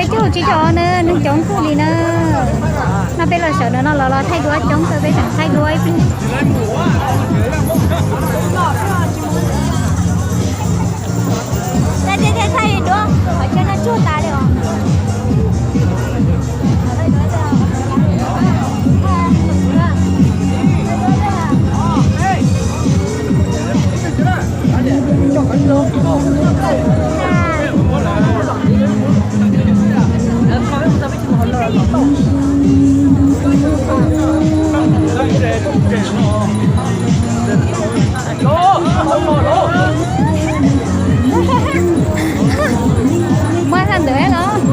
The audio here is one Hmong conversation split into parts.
Coj tsis coj na, neeg coob kawg li na. No peb los sawv no no los los thaij duab coob kawg, peb tseem thaij duab ib pliag. Thaij duab, qhov chaw no tsuag tas li os. Muaj thaj ntawd los.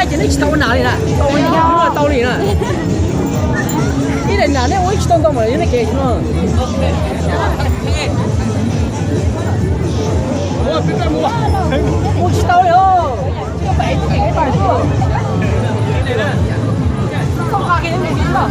Ces nej tsis tau ua nam li na, tau ua nam tau li na. Ib daim nam nej ua ib tsis tau ntau mas yog nej kev no. Ua tsis tau li os. Txoj qa kiag nej tsis tau.